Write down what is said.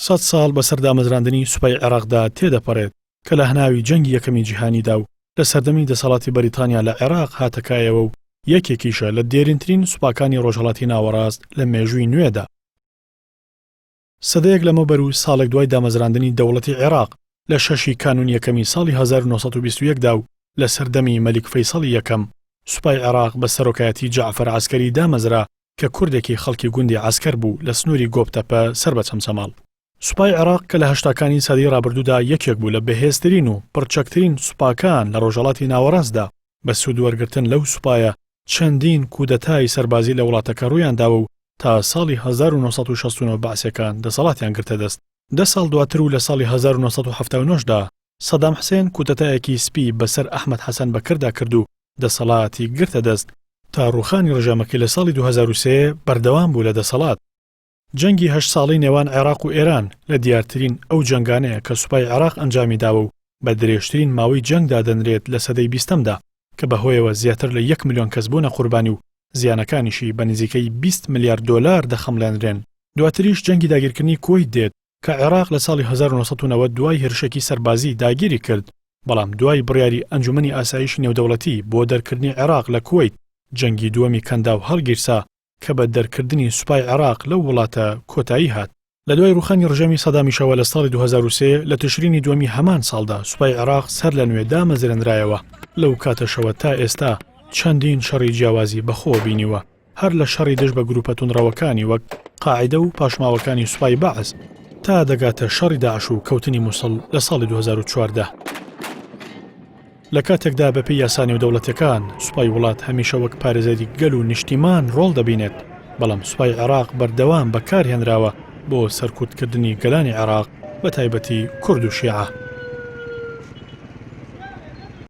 سەد ساڵ بەسەر دامەزراندنی سوپای عێراقدا تێدەپەڕێت کە لە هەناوی جەنگی یەکەمی جیهانیدا و لە سەردەمی دەسەڵاتی بەریتانیا لە عێراق هاتە کایەوە و یەکێکیشە لە دێرینترین سوپاکانی ڕۆژهەڵاتی ناوەڕاست لە مێژووی نوێدا. سەدەیەک لەمەوبەر و ساڵێک دوای دامەزراندنی دەوڵەتی عێراق لە شەشی کانوون یەکەمی ساڵی 1921 دا و لە سەردەمی مەلیک فەیسەڵی یەکەم، سوپای عێراق بە سەرۆکایەتی جەعفەر عەسکەری دامەزرا کە کوردێکی خەڵکی گوندی عەسکەر بوو لە سنووری گۆپتەپە سەر بە چەمچەماڵ. سوپای عێراق کە لە هەشتاکانی سەدەی ڕابردوودا یەکێک بوو لە بەهێزترین و پڕچەکترین سوپاکان لە ڕۆژهەڵاتی ناوەڕاستدا، بە سوود وەرگرتن لەو سوپایە چەندین کودەتای سەربازی لە وڵاتەکە ڕوویانداوە و تا ساڵی 1969 بەعسیەکان دەسەڵاتیان گرتە دەست. دە ساڵ دواتر و لە ساڵی 1979 دا سەدام حسێن کودەتایەکی سپی بەسەر ئەحمەد حەسەن بەکردا کرد و دەسەڵاتی گرتە دەست، تا ڕووخانی ڕژێمەکەی لە ساڵی 2003 بەردەوام بوو لە دەسەڵات. جەنگی هەشت ساڵەی نێوان عێراق و ئێران لە دیارترین ئەو جەنگانەیە کە سوپای عێراق ئەنجامی داوە و بە درێژترین ماوەی جەنگ دادەنرێت لە سەدەی بیستەمدا کە بەهۆیەوە زیاتر لە یەک ملیۆن کەس بوونە قوربانی و زیانەکانیشی بە نزیکەی 20 ملیار دۆلار دەخەمڵێنرێن. دواتریش جەنگی داگیرکردنی کوەیت دێت کە عێراق لە ساڵی 1990 دوای هێرشێکی سەربازی داگیری کرد، بەڵام دوای بڕیاری ئەنجومەنی ئاسایشی نێودەوڵەتی بۆ دەرکردنی عێراق لە کوەیت، جەنگی دووەمی کەنداو هەڵگیرسا کە بە دەرکردنی سوپای عێراق لەو وڵاتە کۆتایی هات. لە دوای ڕووخانی ڕژێمی سەدامیشەوە لە ساڵی 2003 لە تشرینی دووەمی هەمان ساڵدا سوپای عێراق سەر لە نوێ دامەزرێنرایەوە، لەو کاتەشەوە تا ئێستا چەندین شەڕی جیاوازی بەخۆوە بینیوە، هەر لە شەڕی دژ بە گروپە توندڕەوەکانی وەک قاعیدە و پاشماوەکانی سوپای بەعس تا دەگاتە شەڕی داعش و کەوتنی موسڵ لە ساڵی 2014. لە کاتێکدا بەپێی یاسا نێودەوڵەتیەکان سوپای وڵات هەمیشە وەک پارێزەری گەل و نیشتیمان ڕۆڵ دەبینێت، بەڵام سوپای عێراق بەردەوام بەکارهێنراوە بۆ سەرکوتکردنی گەلانی عێراق بە تایبەتی کورد و شیعە.